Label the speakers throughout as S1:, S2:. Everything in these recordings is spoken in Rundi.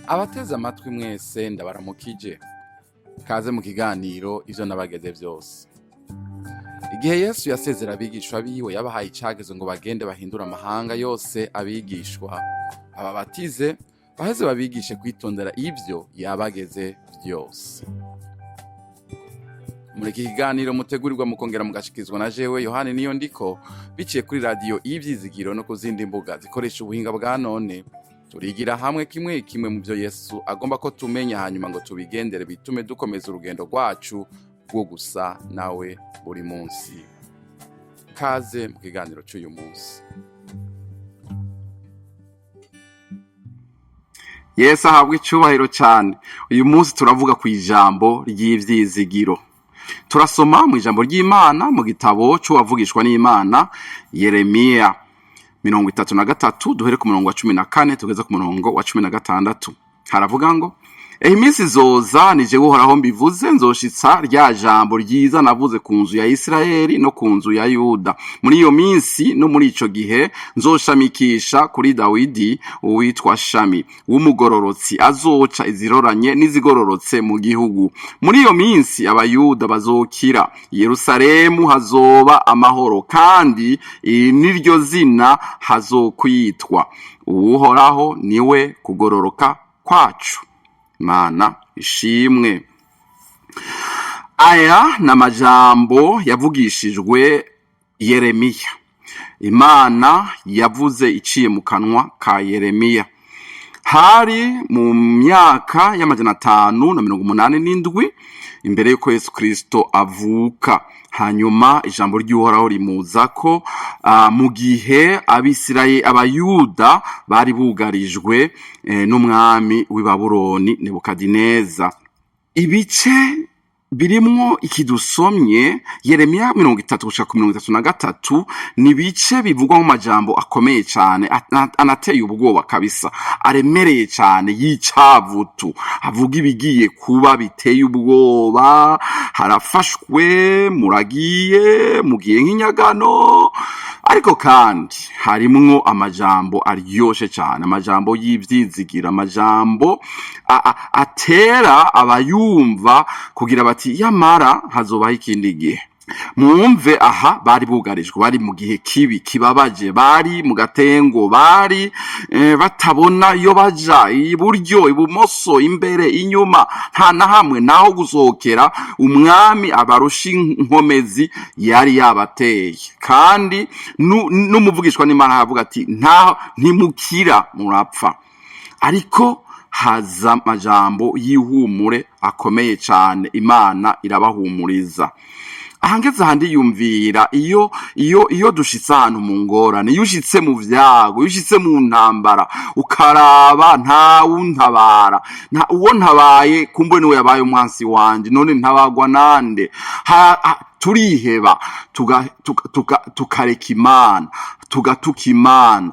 S1: Abateze amatwi mwese ndabaramukije. Kaze mu kiganiro ivyo nabageze vyose. Igihe Yesu yasezera abigishwa biwe yabahaye icagezo ngo bagende bahindure amahanga yose abigishwa, ababatize, baheze babigishe kwitondera ivyo yabageze vyose. Muri iki kiganiro mutegurirwa mukongera mugashikizwa na jewe Yohani niyo ndiko biciye kuri radiyo y'ivyizigiro no ku zindi mbuga zikoresha ubuhinga bwa none turigira hamwe kimwe kimwe mu byo Yesu agomba ko tumenya hanyuma ngo tubigendere bitume dukomeza urugendo rwacu rwo gusa nawe buri munsi. Kaze mu kiganiro cy'uyu munsi.
S2: Yesu ahabwa icyubahiro cyane. Uyu munsi turavuga ku ijambo ry'ivyizigiro. Turasoma mu ijambo ry'Imana mu gitabo c'uwavugishwa n'Imana Yeremiya 33 duhere ku murongo wa 14 tugeze ku murongo wa 16. Haravuga ngo: Ehe iminsi izoza ni jewe Uhoraho mbivuze, nzoshitsa rya jambo ryiza navuze ku nzu ya Isirayeli no ku nzu ya Yuda. Muri iyo minsi no muri ico gihe nzoshamikisha kuri Dawidi uwitwa Shami w'umugororotsi, azoca iziroranye n'izigororotse mu gihugu. Muri iyo minsi Abayuda bazokira, Yerusalemu hazoba amahoro, kandi iri niryo zina hazokwitwa: Uhoraho niwe kugororoka kwacu. Imana ishimwe. Aya ni amajambo yavugishijwe Yeremiya. Imana yavuze iciye mu kanwa ka Yeremiya. Hari mu myaka y'587 imbere y'uko Yesu Kristo avuka. Hanyuma ijambo ry'Uhoraho rimuza ko mu gihe Abisirayeli Abayuda bari bugarijwe n'umwami w'i Babuloni Nebukadineza. Ibice birimwo ikidusomye Yeremiya 30 gushika ku 33 ni ibice bivugwa mu majambo akomeye cane, anateye ubwoba kabisa, aremereye cane, y'icavutu, avuga ibigiye kuba biteye ubwoba. Harafashwe, muragiye, mugiye nk'inyagano. Ariko kandi harimwo amajambo aryoshe cane, amajambo y'ivyizigira, amajambo atera abayumva kugira bati yamara hazobaho ikindi gihe. Mwumve, aha bari bugarijwe, bari mu gihe kibi kibabaje, bari mu gatengo, bari batabona iyo baja, iburyo, ibumoso, imbere, inyuma, nta na hamwe naho gusohokera. Umwami abarusha inkomezi yari yabateye, kandi n'umuvugishwa n'Imana aravuga ati nta ntimukira murapfa. Ariko haza amajambo y'ihumure akomeye cane, Imana irabahumuriza. Ahangeze ahandi yumvira iyo iyo iyo dushitse ahantu mu ngorane, iyo ushitse mu vyago, iyo ushitse mu ntambara, ukaraba ntawuntabara, nta uwo ntabaye, kumbe niwe yabaye umwansi wanje, none ntabagwa nande? Turiheba, tukareka Imana, tugatuka Imana,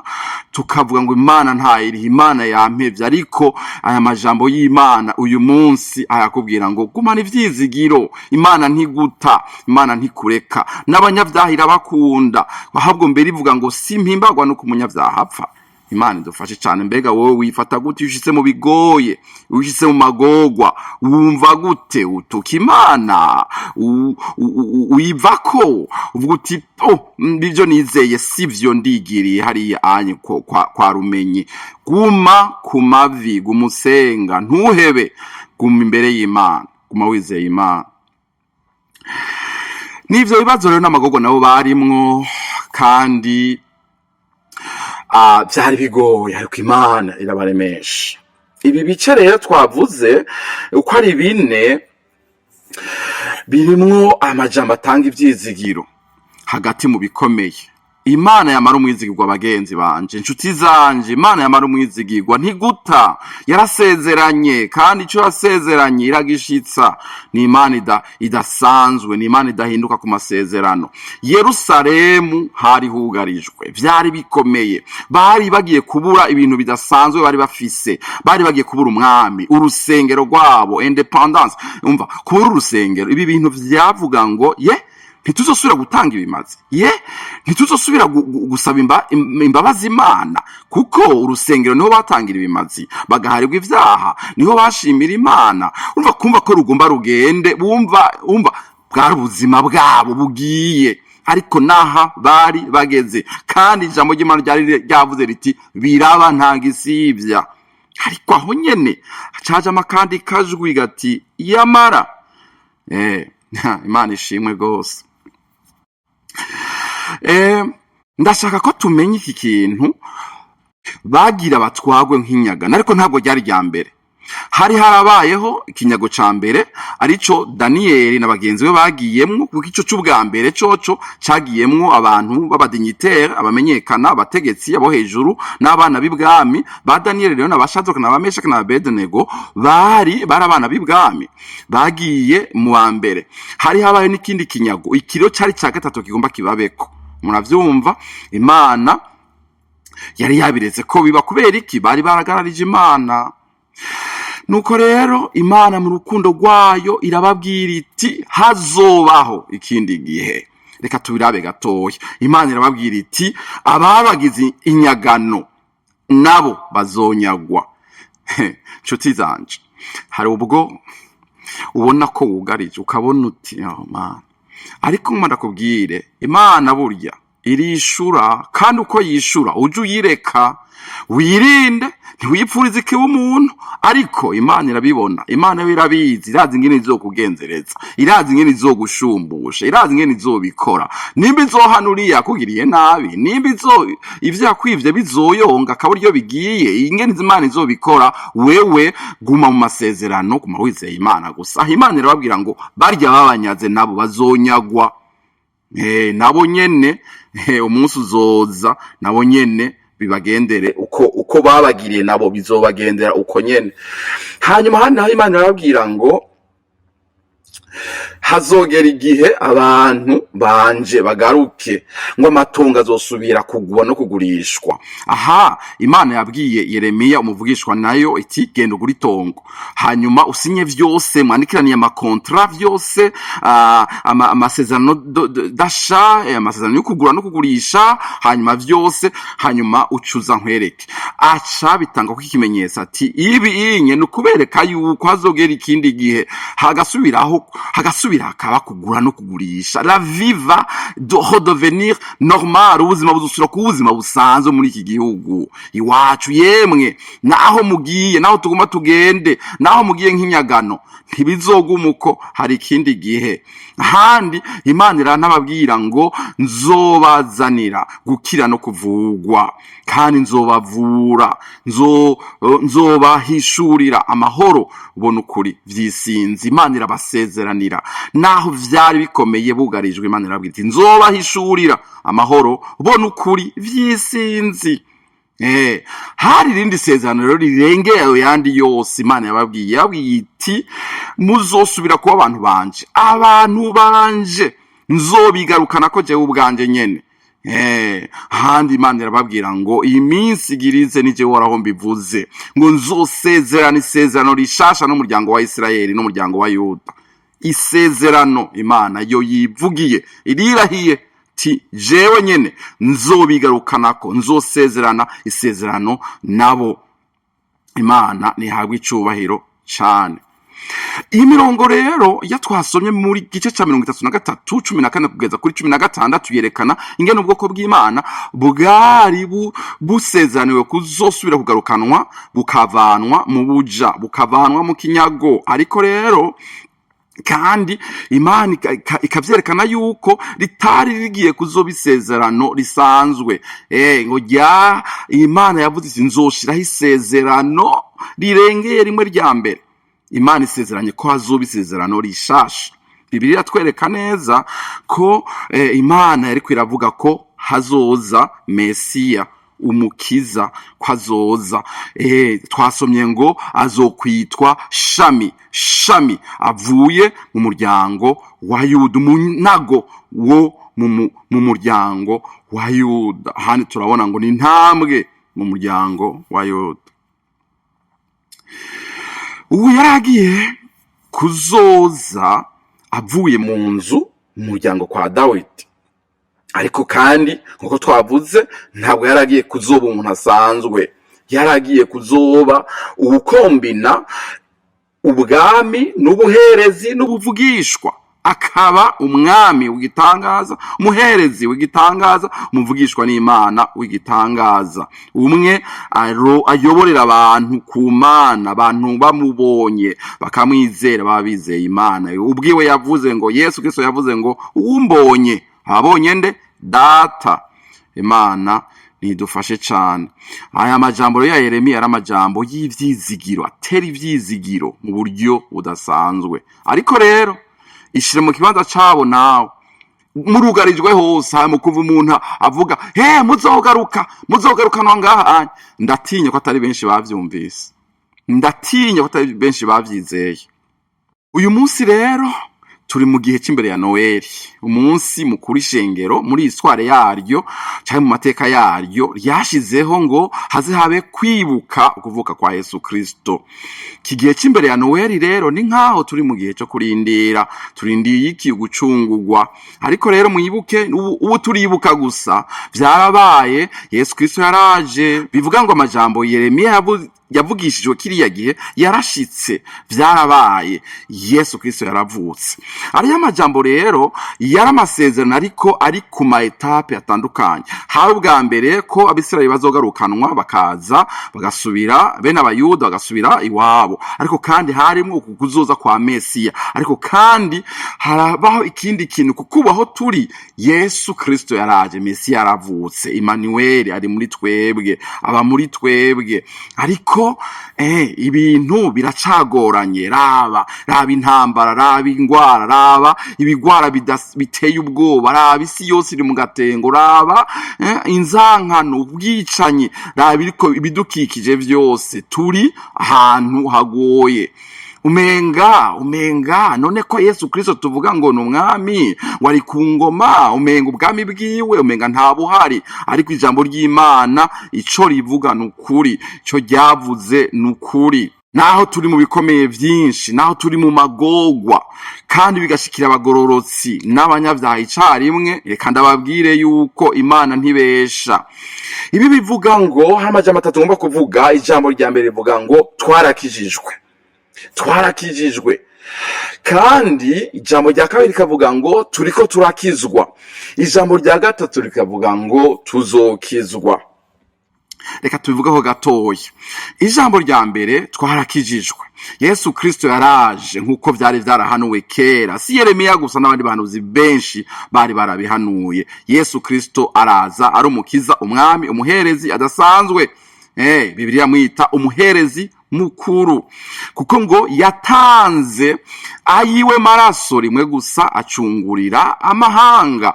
S2: tukavuga ngo Imana ntayiriho, Imana yampevye. Ariko aya majambo y'Imana uyu munsi ayakubwira ngo gumana ivyizigiro, Imana ntiguta, Imana ntikureka, n'abanyavyaha irabakunda. Ahubwo mbere ivuga ngo simpimbagwa nuko umunyavyaha apfa. Imana idufashe cane. Mbega wowe wifata gute iyo ushitse mu bigoye, iyo ushitse mu magorwa, wumva gute? Utuka Imana, uyivako, uvuga uti oh, ibyo nizeye sivyo, ndigiriye hariya anye kwa rumenyi. Guma ku mavi, guma usenga, ntuhebe, guma imbere y'Imana, guma wizeye Imana. N'ivyo bibazo rero n'amagorwa nabo barimwo, kandi vyari bigoye, ariko Imana irabaremesha. Ibi bice rero twavuze uko ari bine birimwo amajambo atanga ivyizigiro hagati mu bikomeye. Imana yamara umwizigirwa, bagenzi banje, inshuti zanje, Imana yamara umwizigirwa, ntiguta, yarasezeranye, kandi ico yasezeranye iragishitsa. Ni Imana idasanzwe, ni Imana idahinduka ku masezerano. Yerusalemu hari hugarijwe, vyari bikomeye, bari bagiye kubura ibintu bidasanzwe bari bafise, bari bagiye kubura umwami, urusengero rwabo, independence, umva, kubura urusengero. Ibi bintu vyavuga ngo ye Ntituzosubira gutanga ibimazi, ye ntituzosubira gusaba imbabazi Imana, kuko urusengero niho batangira ibimazi, bagaharirwa ivyaha, niho bashimira Imana. Urumva, kumva ko rugomba rugende, bumva, umva bwari ubuzima bwabo bugiye. Ariko naha bari bageze, kandi ijambo ry'Imana ryari ryavuze riti: "Biraba nta gisibya." Ariko aho nyene hacajamo akandi kajwi gati: "Yamara." Imana ishimwe rwose. Ndashaka ko tumenya iki kintu: bagira batwagwe nk'inyagano, ariko ntabwo ryari rya mbere. Hari harabayeho ikinyago ca mbere, arico Daniyeli na bagenzi be bagiyemwo, kuko ico c'ubwa mbere coco cagiyemwo abantu b'aba dignitaires, abamenyekana, abategetsi abo hejuru n'abana b'ibwami. Ba Daniyeli rero na ba Shadraka na ba Meshaki na ba Abedenego bari abana b'ibwami, bagiye mu wa mbere. Hari habaye n'ikindi kinyago, ikiro cari ca gatatu kigomba kibabeko. Muravyumva, Imana yari yabiretse ko biba. Kubera iki? Bari baragararije Imana. Nuko rero Imana mu rukundo rwayo irababwira iti: "Hazobaho ikindi gihe." Reka tubirabe gatoya. Imana irababwira iti: "Ababagize inyagano nabo bazonyagwa." Nshuti zanje, hari ubwo ubona ko wugarije, ukabona uti: "Oh, Mana." Ariko ngoma ndakubwire, Imana burya irishura, kandi uko yishura uje uyireka. Wirinde, ntiwipfurize ikiba umuntu, ariko Imana irabibona, Imana yo irabizi, irazi ingene izokugenzereza, irazi ingene izogushumbusha, irazi ingene izobikora. Nimba izohana uriya yakugiriye nabi, nimba izo ivyo yakwivye bizoyonga akaba aryo bigiye, ingene Imana izobikora, wewe guma mu masezerano, guma wizeye Imana gusa. Aho Imana irababwira ngo barya babanyaze nabo bazonyagwa. Nabo nyene umunsi uzoza, nabo nyene bibagendere uko babagiriye, nabo bizobagendera uko nyene. Hanyuma handi naho Imana irababwira ngo hazogera igihe abantu banje bagaruke, ngo amatungo azosubira kugwa no kugurishwa. Aha Imana yabwiye Yeremiya umuvugishwa nayo iti: "Genda ugure itongo, hanyuma usinye vyose, mwandikiraniye ama contrats vyose, amasezerano d'achat, amasezerano yo kugura no kugurisha, hanyuma vyose, hanyuma ucuza nkwereke." Aca bitanga ko ikimenyetso ati: "Ibi inye ni ukubereka yuko hazogera ikindi gihe hagasubiraho, hagasubira hakaba kugura no kugurisha. La vie va de redevenir normal, ubuzima buzusubira kuba ubuzima busanzwe muri iki gihugu iwacu. Yemwe, naho mugiye, naho tuguma tugende, naho mugiye nk'inyagano, ntibizoguma uko, hari ikindi gihe." Ahandi Imana iranababwira ngo: "Nzobazanira gukira no kuvugwa, kandi nzobavura, nzobahishurira amahoro." Ubona ukuri vyisinzi, Imana irabasezeranira naho vyari bikomeye, bugarijwe. Imana irababwira iti: "Nzobahishurira amahoro." Ubona ukuri vyisinzi. Hari irindi sezerano rero rirengeye ayo yandi yose Imana yababwiye. Yababwiye iti: "Muzosubira kuba abantu banje, abantu banje nzobigarukana ko jewe ubwanje nyene." Handi Imana irababwira ngo: "Iyi minsi igirize, ni jewe Uhoraho mbivuze, ngo nzosezerana isezerano rishasha n'umuryango wa Isirayeli n'umuryango wa Yuda." Isezerano Imana yo yivugiye, irirahiye ti: "Jewe nyene nzobigarukanako, nzosezerana isezerano nabo." Imana ntihabwa icubahiro cane. Iyi mirongo rero iyo twasomye muri gice ca 33, 14 kugeza kuri 16, yerekana ingene ubwoko bw'Imana bwari busezeraniwe kuzosubira kugarukanwa, bukavanwa mu buja, bukavanwa mu kinyago. Ariko rero kandi Imana ikavyerekana yuko ritari rigiye kuzoba isezerano risanzwe. Ngo rya Imana yavuze iti: "Nzoshiraho isezerano rirengeye rimwe rya mbere." Imana isezeranye ko hazoba isezerano rishasha. Bibiliya iratwereka neza ko Imana yariko iravuga ko hazoza Mesiya, umukiza, ko azoza. Twasomye ngo azokwitwa Shami, Shami avuye mu muryango wa Yuda, umunago wo mu muryango wa Yuda. Hano turabona ngo ni intambwe mu muryango wa Yuda. Ubu yari agiye kuzoza avuye mu nzu. Mu muryango kwa Dawidi. Ariko kandi, nkuko twavuze, ntabwo yari agiye kuzoba umuntu asanzwe, yari agiye kuzoba uwukombina ubwami n'ubuherezi n'ubuvugishwa, akaba umwami w'igitangaza, umuherezi w'igitangaza, umuvugishwa n'Imana w'igitangaza, umwe ayoborera abantu ku Mana. Abantu bamubonye bakamwizera baba bizeye Imana. Ubwiwe yavuze ngo, Yesu Kristo yavuze ngo: "Uwumbonye abonye nde? Data." Imana nidufashe cane. Aya majambo rero ya Yeremiya yari amajambo y'ivyizigiro, atera ivyizigiro mu buryo budasanzwe. Ariko rero ishire mu kibanza cabo nawe, murugarijwe hose, hanyuma kuva umuntu avuga: "He, muzogaruka, muzogarukanwa ngaha." Ndatinya ko atari benshi bavyumvise, ndatinya ko atari benshi bavyizeye. Uyu munsi rero turi mu gihe cy'imbere ya Noeli, umunsi mukuru ishengero muri histoire yaryo cyangwa mu mateka yaryo ryashizeho ngo haze habe kwibuka ukuvuka kwa Yesu Kristo. Iki gihe cy'imbere ya Noeli rero ni nkaho turi mu gihe cyo kurindira. Turindiye iki? Gucungurwa. Ariko rero mwibuke, ubu turibuka gusa, vyarabaye, Yesu Kristo yaraje. Bivuga ngo amajambo Yeremiya yavugishijwe kiriya gihe yarashitse, vyarabaye, Yesu Kristo yaravutse. Ariyo amajambo rero yari amasezerano, ariko ari ku ma étapes atandukanye. Hari ubwa mbere ko Abisirayeli bazogarukanwa, bakaza bagasubira, bene Abayuda bagasubira iwabo. Ariko kandi harimwo uku kuzoza kwa Mesiya. Ariko kandi harabaho ikindi kintu, kuko ubu aho turi Yesu Kristo yaraje, Mesiya yaravutse, Emmanuel ari muri twebwe, aba muri twebwe. Ariko ibintu biracagoranye. Raba, raba intambara, raba ingwara, raba ibigwara biteye ubwoba, raba isi yose iri mu gatengo, raba inzankano, ubwicanyi, raba iriko ibidukikije vyose. Turi ahantu hagoye. Umenga none ko Yesu Kristo tuvuga ngo ni umwami wari ku ngoma, umenga ubwami bwiwe umenga nta buhari. Ariko ijambo ry'Imana ico rivuga ni ukuri, ico ryavuze ni ukuri. Naho turi mu bikomeye vyinshi, naho turi mu magorwa, kandi bigashikira abagororotsi n'abanyabyaha icarimwe, reka ndababwire yuko Imana ntibesha. Ibi bivuga ngo hari amajambo atatu ngomba kuvuga. Ijambo rya mbere rivuga ngo twarakijijwe, twarakijijwe. Kandi ijambo rya kabiri rikavuga ngo turiko turakizwa. Ijambo rya gatatu rikavuga ngo tuzokizwa. Reka tubivugeho gatoya. Ijambo rya mbere: twarakijijwe. Yesu Kristo yaraje nk'uko vyari vyarahanuwe kera. Si Yeremiya gusa, n'abandi bahanuzi benshi bari barabihanuye. Yesu Kristo araza ari umukiza, umwami, umuherezi adasanzwe. Bibiliya mwita umuherezi mukuru, kuko ngo yatanze ayiwe maraso rimwe gusa, acungurira amahanga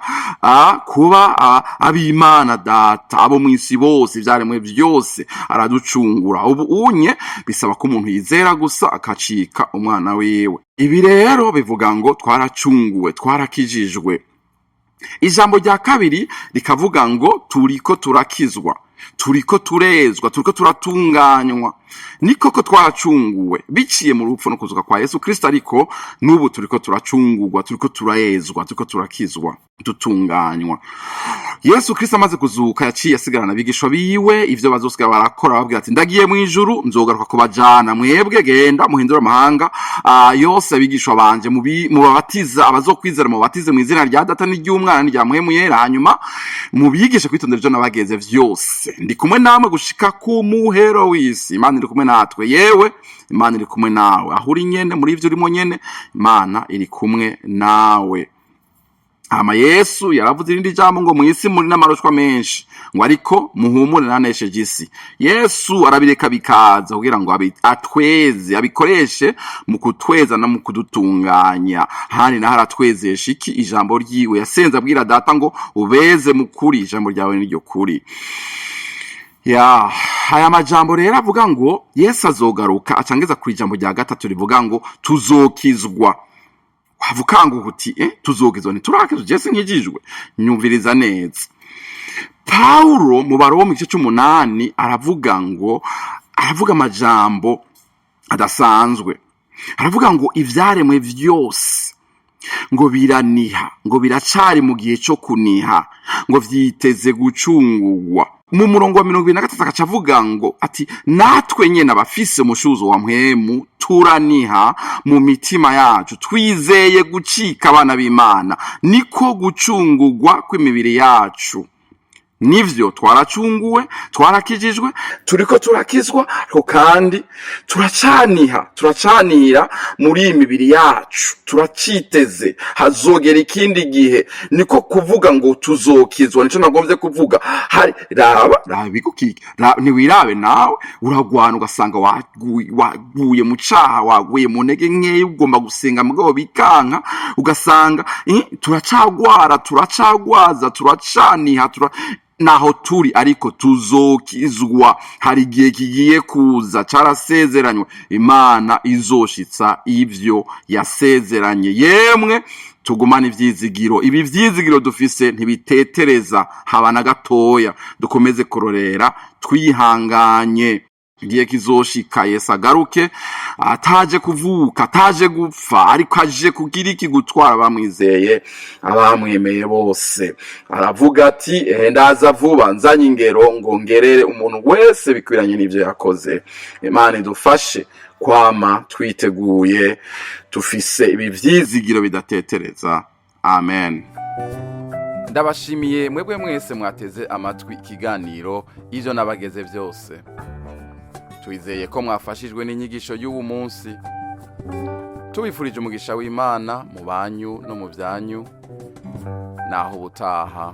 S2: kuba ab'Imana Data, abo mw'isi bose, ivyaremwe vyose, araducungura. Ubu unye bisaba ko umuntu yizera gusa akacika umwana wiwe. Ibi rero bivuga ngo twaracunguwe, twarakijijwe. Ijambo rya kabiri rikavuga ngo turiko turakizwa, turiko turezwa, turiko turatunganywa. Ni koko twaracunguwe biciye mu rupfu no kuzuka kwa Yesu Kristo, ariko n'ubu turiko turacungurwa, turiko turezwa, turiko turakizwa, dutunganywa. Yesu Kristo amaze kuzuka yaciye asigarana abigishwa biwe ivyo bazosigara barakora. Babwira ati: "Ndagiye mu ijuru, nzogaruka kubajana. Mwebwe genda muhindure amahanga yose abigishwa banje, mubabatiza abazokwizera, mubabatize mu izina rya Data n'iry'Umwana n'irya Mpwemu Yera, hanyuma mubigishe kwitondera ivyo nabageze vyose. Ndi kumwe namwe gushika ku muhero w'isi." Imana iri kumwe natwe. Yewe, Imana iri kumwe nawe aho uri nyene, muri ivyo urimo nyene, Imana iri kumwe nawe. Hama Yesu yaravuze irindi jambo ngo mw'isi muri n'amarushwa menshi, ngo ariko muhumure, nanesheje isi. Yesu arabireka bikaza kugira ngo atweze, abikoreshe mu kutweza no mu kudutunganya. Handi naho aratwezesha iki? Ijambo ryiwe. Yasenze abwira Data ngo: "Ubeze mu kuri, ijambo ryawe niryo kuri." Ya, aya majambo rero avuga ngo Yesu azogaruka, acangeza ku ijambo rya gatatu rivuga ngo tuzokizwa. Wava ukanguka uti: "Tuzokizwa? Ntiturakizwa, je sinkijijwe." Nyumviriza neza. Pawulo mu Baroma mu gice c'umunani aravuga ngo, aravuga amajambo adasanzwe, aravuga ngo ivyaremwe vyose Ngo biraniha, ngo biracari mu gihe co kuniha, ngo vyiteze gucungurwa. Mu murongo wa 23 agaca avuga ngo ati: "Natwe nyene abafise umushuzo wa Mpwemu turaniha mu mitima yacu, twizeye gucika abana b'Imana, niko gucungurwa kw'imibiri yacu." Nivyo, twaracunguwe, twarakijijwe, turiko turakizwa, ariko kandi turacaniha, turacanira muri iyi mibiri yacu, turaciteze hazogera ikindi gihe, niko kuvuga ngo tuzokizwa. Nico nagombye kuvuga. Hari raba raba ibigukike, ntiwirabe nawe uragwana, ugasanga waguye mu caha, waguye mu ntege nkeya, ugomba gusenga mugabo bikanka, ugasanga turacagwara, turacagwaza, turacaniha, naho turi, ariko tuzokizwa. Hari igihe kigiye kuza carasezeranywe, Imana izoshitsa ivyo yasezeranye. Yemwe, tugumane ivyizigiro. Ibi vyizigiro dufise ntibitetereza haba na gatoya. Dukomeze kurorera twihanganye. Igihe kizoshika Yesu agaruke, ataje kuvuka, ataje gupfa, ariko aje kugira iki? Gutwara abamwizeye, abamwemeye bose. Aravuga ati: "Ehe, ndaza vuba, nzanye ingero ngo ngerere umuntu wese bikwiranye n'ivyo yakoze." Imana idufashe kwama twiteguye, tufise ibi vyizigiro bidatetereza. Amen.
S1: Ndabashimiye mwebwe mwese mwateze amatwi ikiganiro Ivyo Nabageze Byose. Twizeye ko mwafashijwe n'inyigisho y'ubu munsi. Tubifurije umugisha w'Imana mu banyu no mu byanyu. Naho ubutaha.